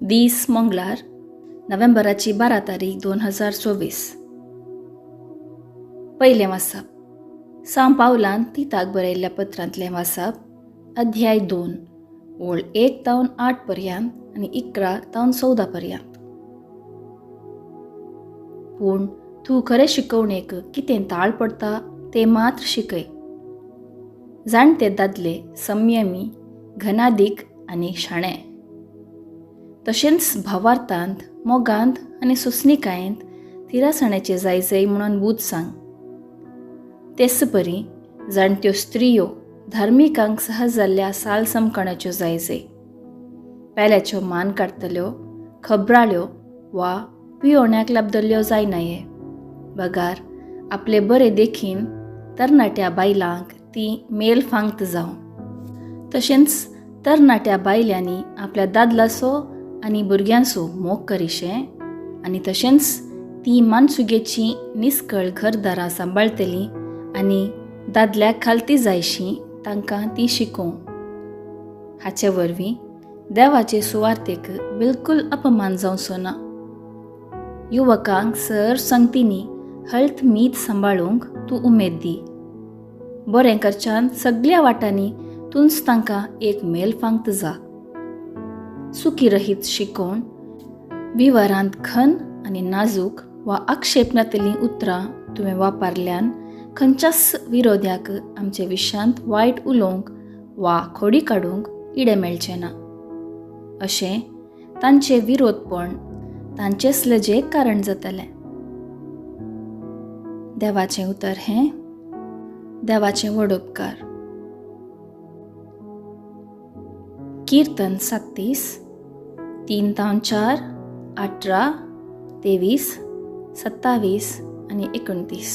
दीस मंगळार, नोव्हेंबराची 12 तारीख 2024. पयलें वाचप सां पावलान तिताक बरयल्ल्या पत्रांतलें वाचप, अध्याय 2, ओळ 1 तावन 8 पर्यंत आनी 11 तावन 14 पर्यंत. पूण तूं खरें शिकवणेक कितें ताळ पडटा तें मात्र शिकय. जाणटे दादले संयमी, घनादीक आनी शाणे, तशेंच भावार्थांत, मोगांत आनी सोंसणिकायेंत थिरासाणेचे जाय जाय म्हणून बूद सांग. तेच परी जाणट्यो स्त्रियो धार्मिकांक सहज जाल्ल्या साल समकणाच्यो जाय जाय, पेल्याच्यो मान काडटल्यो, खबराळ्यो वा पियोण्याक लाबदल्ल्यो जायनाये, बगार आपले बरे देखीन तरणाट्या बायलांक ती मेल फांगत जावं. तशेंच तरणाट्या बायल्यांनी आपल्या दादलाचो आनी भुरग्यांचो मोग करिशें आनी तशेंच ती मानसुगेची निस्कळ घरदारां सांबाळटलीं आनी दादल्याक खालती जायशी तांकां ती शिकोवं. हाचे वरवीं देवाचे सुवार्तेक बिलकुल अपमान जावचो ना. युवकांक सर संगतींनी हळत मीत सांबाळूंक तूं उमेद दी. बरें करच्यान सगल्या वाटांनी तूंच तांकां एक मेल फांगत जा. सुखी रहीत शिकोवन विवरांत खन आनी नाजूक वा आक्षेप नातलीं उतरां तुवें वापरल्यान खंयच्याच विरोध्याक आमचे विशयांत वायट उलोवंक वा खोडी काडूंक इडे मेळचें ना. अशें तांचें विरोधपण तांचेच लजेक कारण जातलें. देवाचें उतर हें देवाचें व्हड उपकार. कीर्तन 37, 3 तावन 4, 18, 23, 27 आनी 29.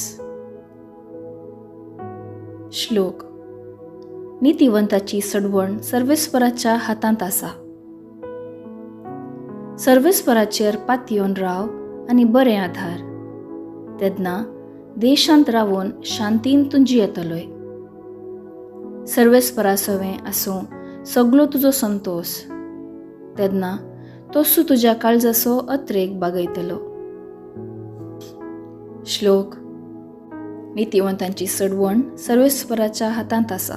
श्लोक. नितिवंताची सडवण सर्वेस्पराच्या हातांत आसा. सर्वेस्पराचेर पातयेवन राव आनी बरें आधार, तेन्ना देशांत रावून शांतीन तूं जियेतलोय. सर्वेस्परा सवें आसूं सगलो तुजो संतोस, तेन्ना तोसू तुज्या काळजाचो अत्रेक बागयतलो. श्लोक. नितिवंतांची सडवण सर्वेस्पराच्या हातांत आसा.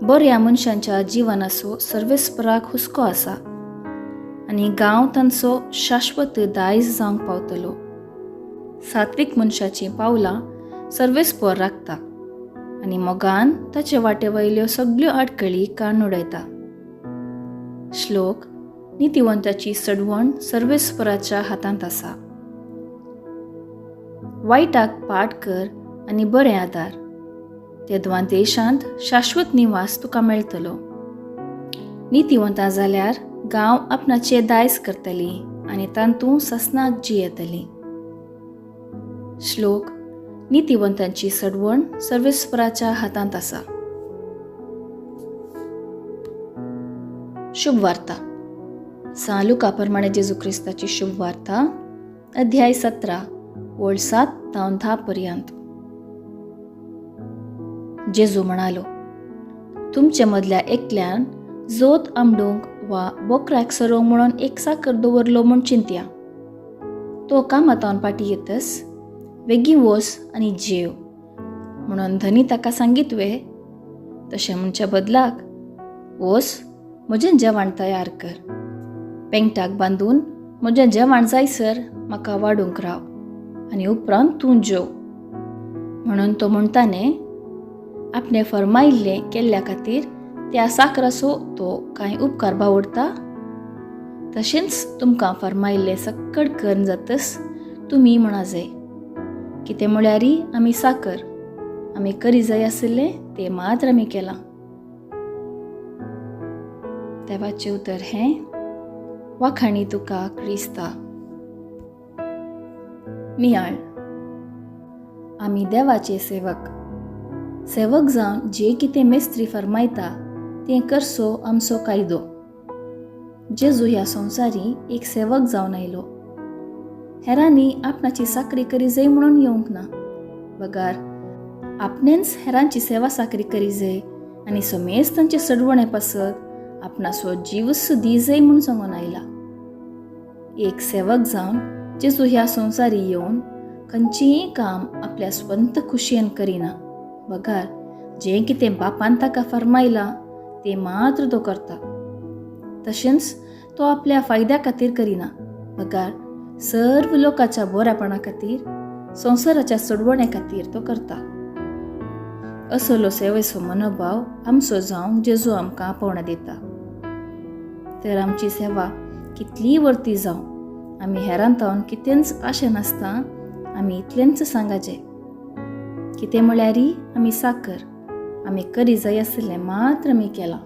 बऱ्या मनशांच्या जिवनाचो सर्वेस्पराक हुस्को आसा आनी गांव तांचो शाश्वत दायज जावंक पावतलो. सात्वीक मनशाचीं पावलां सर्वेस्पर राखता आनी मोगान ताचे वाटे वयल्यो सगल्यो आडखळी काडून उडयता. श्लोक. नितिवंताची सडवण सर्वेस्पराच्या हातांत आसा. वायटाक पाट कर आनी बरें आदार, तेदवां देशांत शाश्वत निवास तुका मेळटलो. नितिवंता जाल्यार गांव आपणाचे दायज करतली आनी तांतूं ससनाक जियेतली. श्लोक. नितिवंतांची सडवण सर्वेस्पराच्या हातांत आसा. शुभ वार्ता. सां लुका प्रमाणे जेजू क्रिस्ताची शुभ वार्ता, अध्याय 17, ओळ 7 तावन 10 पर्यंत. जेजू म्हणालो, तुमचे मदल्या एकल्यान जोत आमडूंक वा बोकऱ्याक सरोवंक म्हणून एक साकर दवरलो म्हूण चिंतया. तो कामातावन पाटी येतस वेगीं वोस आनी जेव म्हणून धनी ताका सांगीत वे? तशें म्हणच्या बदलाक, वोस म्हजें जेवण तयार कर, पेंगटाक बांदून म्हजें जेवण जायसर म्हाका वाडूंक राव आनी उपरांत तूं जेव म्हणून तो म्हणटा न्ही? आपणें फर्मायिल्लें केल्ल्या खातीर त्या साकराचो तो कांय उपकार बावडटा? तशेंच तुमकां फर्मायिल्लें सक्कड करून जातस तुमी म्हणा जाय, कितें म्हळ्यारी आमी साकर, आमी करी जाय आशिल्लें तें मात्र आमी केलां. देवाचें उतर हें वाखाणी तुका क्रिस्ता. नियाळ. आमी देवाचे सेवक. सेवक जावन जे कितें मेस्त्री फर्मायता तें करचो आमचो कायदो. जेजू ह्या संवसारी एक सेवक जावन आयलो. हेरांनी आपणाची साकरी करी जाय म्हणून येवंक ना, बगार आपणेंच हेरांची सेवा साकरी करी जाय आनी समेज तांचे सडवणे पासत आपणाचो जीवस दी जाय म्हूण सांगून आयला. एक सेवक जावन जेजू ह्या संवसारी येवन खंयचेंय काम आपल्या स्वंत खुशयेन करिना, बगार जें कितें बापान ताका फर्मायलां तें मात्र तो करता. तशेंच तो आपल्या फायद्या खातीर करिना, बगार सर्व लोकांच्या बऱ्यापणा खातीर, संवसाराच्या सोडवणे खातीर तो करता. असलो सेवेचो मनोभाव आमचो जावंक जेजू आमकां आपोवणें दिता. तर आमची सेवा कितलीय वर्ती जावं, आमी हेरां तावन कितेंच आशें नासता आमी इतलेंच सांगाचें, कितें म्हळ्यारी आमी साकर, आमी करी जाय आशिल्लें मात्र आमी केलां.